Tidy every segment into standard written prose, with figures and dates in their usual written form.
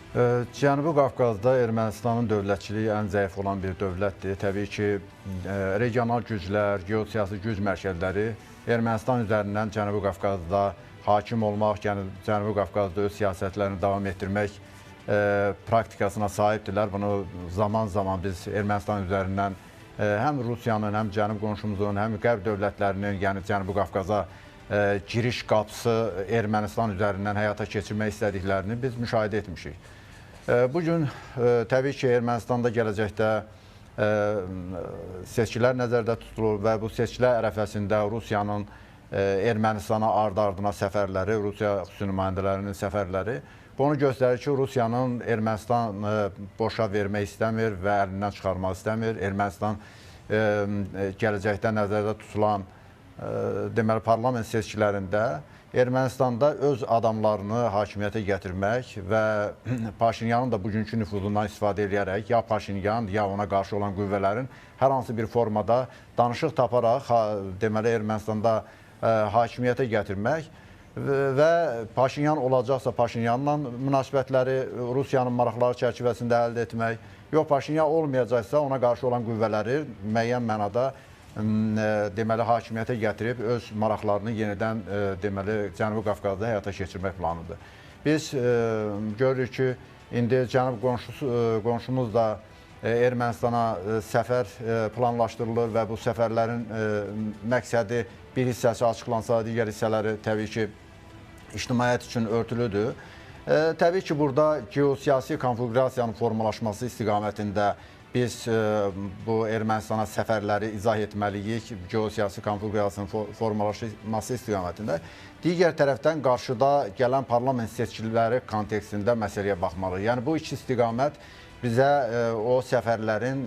Cənubi Qafqazda Ermənistanın dövlətçiliyi ən zəif olan bir dövlətdir. Təbii ki, regional güclər, geosiyasi güc mərkəzləri Ermənistan üzərindən Cənubi Qafqazda hakim olmaq, yəni Cənubi Qafqazda öz siyasətlərini davam etdirmək praktikasına sahibdirlər. Bunu zaman-zaman biz Ermənistan üzərindən həm Rusiyanın, həm Cənub qonşumuzun, həm Qərb dövlətlərinin, yəni Cənubi Qafqaza giriş qapısı Ermənistan üzərindən həyata keçirmək istədiklərini biz müşahidə etmişik. Bugün təbii ki, Ermənistanda gələcəkdə seçkilər nəzərdə tutulur və bu seçkilər ərəfəsində Rusiyanın Ermənistana ardı-ardına səfərləri, Rusiya xüsusi nümayəndələrinin səfərləri bunu göstərir ki, Rusiyanın Ermənistan boşa vermək istəmir və əlindən çıxarmaq istəmir. Ermənistan gələcəkdə nəzərdə tutulan deməli, parlament seçkilərində Ermənistanda öz adamlarını hakimiyyətə gətirmək və Paşinyanın da bugünkü nüfuzundan istifadə edərək ya Paşinyan, ya ona qarşı olan qüvvələrin hər hansı bir formada danışıq taparaq deməli, Ermənistanda hakimiyyətə gətirmək və Paşinyan olacaqsa Paşinyanla münasibətləri Rusiyanın maraqları çərçivəsində əldə etmək, yox Paşinyan olmayacaqsa ona qarşı olan qüvvələri müəyyən mənada deməli, hakimiyyətə gətirib öz maraqlarını yenidən deməli, Cənubi Qafqazda həyata keçirmək planıdır. Biz görürük ki, indi Cənub qonşumuz da Ermənistana səfər planlaşdırılır və bu səfərlərin məqsədi bir hissəsi açıqlansa, digər hissələri təbii ki, ictimaiyyət üçün örtülüdür. Təbii ki, burada geosiyasi konfigurasiyanın formalaşması istiqamətində biz bu Ermənistana səfərləri izah etməliyik, geosiyasi konfigurasiyanın formalaşması istiqamətində. Digər tərəfdən qarşıda gələn parlament seçkiləri kontekstində məsələyə baxmalıyıq. Yəni bu iki istiqamət bizə o səfərlərin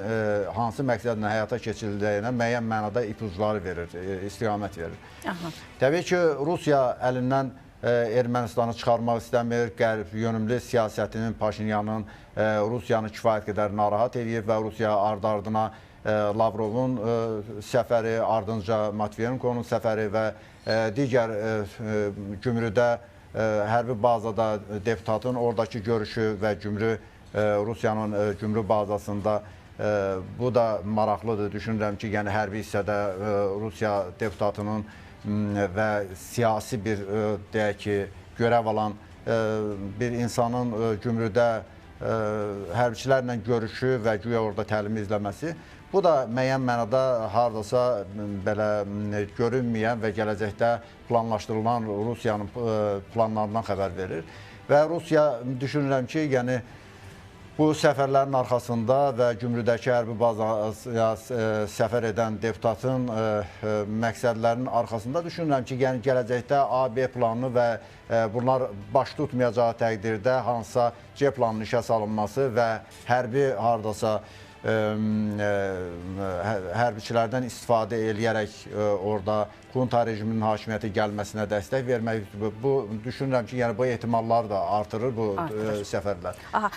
hansı məqsədlə həyata keçirildiyinə müəyyən mənada ipucları verir, istiqamət verir. Aha. Təbii ki, Rusiya əlindən Ermənistanı çıxarmaq istəmir. Qərb yönümlü siyasətinin, Paşinyanın Rusiyanı kifayət qədər narahat eləyir və Rusiya ardı-ardına Lavrovun səfəri, ardınca Matviyenkonun səfəri və digər Gümrüdə hərbi bazada deputatın oradakı görüşü və Gümrü Rusiyanın Gümrü bazasında bu da maraqlıdır. Düşünürəm ki, yəni hərbi hissədə Rusiya deputatının və siyasi bir, deyək ki, görəv alan bir insanın Gümrüdə hərbçilərlə görüşü və güya orada təlimi izləməsi, bu da müəyyən mənada hardasa belə görünməyən və gələcəkdə planlaşdırılan Rusiyanın planlarından xəbər verir. Və Rusiya düşünürəm ki, yəni bu səfərlərin arxasında və Gümrüdəki hərbi bazaya səfər edən deputatın məqsədlərinin arxasında düşünürəm ki, yəni gələcəkdə A, B planını və bunlar baş tutmayacağı təqdirdə hansısa C planının işə salınması və hərbi hardasa hərbiçilərdən istifadə eləyərək orada xunta rejiminin hakimiyyətə gəlməsinə dəstək vermək, bu düşünürəm ki, yəni bu ehtimallar da artırır bu səfərlər. Aha.